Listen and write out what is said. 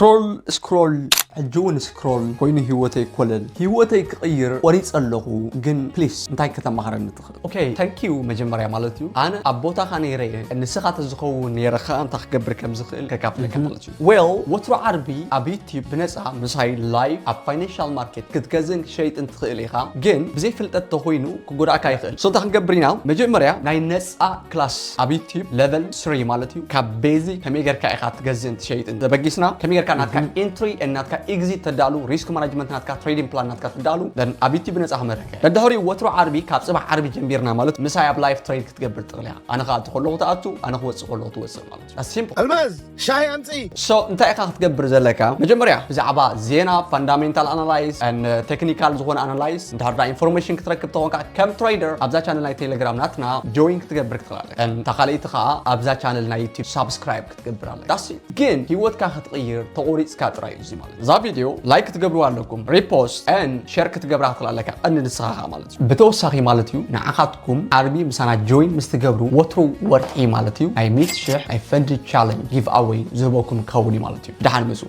ስክሮል ስክሮል፣ ሕጂ እውን ስክሮል ኮይኑ ህይወተይ ኮለል። ህይወተይ ክቕይር ቆሪጸ ኣለኹ፣ ግን ፕሊስ እንታይ ከተማኽረኒ ትኽእል? ኦኬ፣ ታንክ ዩ መጀመርያ ማለት እዩ። ኣነ ኣብ ቦታኻ ነይረ እየ፣ ንስኻ ተዝኸውን ነይረኻ እንታይ ክገብር ከም ዝኽእል ከካፍለካ ማለት እዩ። ዌል፣ ወትሮ ዓርቢ ኣብ ዩቲዩብ ብነፃ ምሳይ ላይቭ ኣብ ፋይናንሻል ማርኬት ክትገዝእን ክትሸይጥን ትኽእል ኢኻ፣ ግን ብዘይ ፍልጠት ተኾይኑ ክጎዳእካ ይኽእል። ሶ እንታይ ክንገብር ኢና? መጀመርያ ናይ ነፃ ክላስ ኣብ ዩቲዩብ ሌቨል ስሪ ማለት እዩ፣ ካብ ቤዚክ ከመይ ጌርካ ኢኻ ትገዝእን ትሸይጥን ተበጊስና፣ ከመይ ጌርካ ናትካ ኢንትሪ ናትካ ኤግዚት ተዳሉ፣ ሪስክ ማናጅመንት ናትካ፣ ትሬዲንግ ፕላን ናትካ ተዳሉ፣ then ኣብ ዩቲዩብ ነፃ ክመረከ። ደድሕሪኡ ወትሮ ዓርቢ ካብ ፅባሕ ዓርቢ ጀሚርና ማለት ምሳይ ኣብ ላይቭ ትሬድ ክትገብር ትኽእል ኢኻ። ኣነ ከዓ እቲ ከለኹ ትኣቱ፣ ኣነ ክወፅእ ከለኹ ትወፅእ ማለት እዩ። That's simple። ኣልማዝ፣ ሻሂ ኣምፅኢ። ሶ እንታይ ኢኻ ክትገብር ዘለካ? መጀመርያ ብዛዕባ ዜና፣ ፋንዳሜንታል ኣናላይዝ፣ ቴክኒካል ዝኾነ ኣናላይዝ፣ እንድሕር ዳ ኢንፎርሜሽን ክትረክብ ተኾንካ ከም ትሬደር ኣብዛ ቻነል ናይ ቴሌግራም ናትና ጆይን ክትገብር ትኽእል ኣለካ። እታ ካልኣይቲ ከዓ ኣብዛ ቻነል ናይ ዩቲዩብ ሳብስክራይብ ክትገብር ኣለካ። That's it። ግን ህይወትካ ክትቕይር ተቖሪፅካ ጥራይ እዩ እዚ ማለት እዩ። እዛ ቪድዮ ላይክ ክትገብርዋ ኣለኩም፣ ሪፖስት ን ሼር ክትገብራ ክትኽእል ኣለካ፣ ቀንዲ ንስኻ ኢኻ ማለት እዩ። ብተወሳኺ ማለት እዩ ንዓኻትኩም ዓርቢ ምሳና ጆይን ምስ ትገብሩ ወትሩ ወርሒ ማለት እዩ ናይ ሚእቲ ሽሕ ናይ ፈንድ ቻለንጅ ጊቭ ኣዌይ ዝህበኩም ክኸውን እዩ ማለት እዩ። ደሓን ምፁ።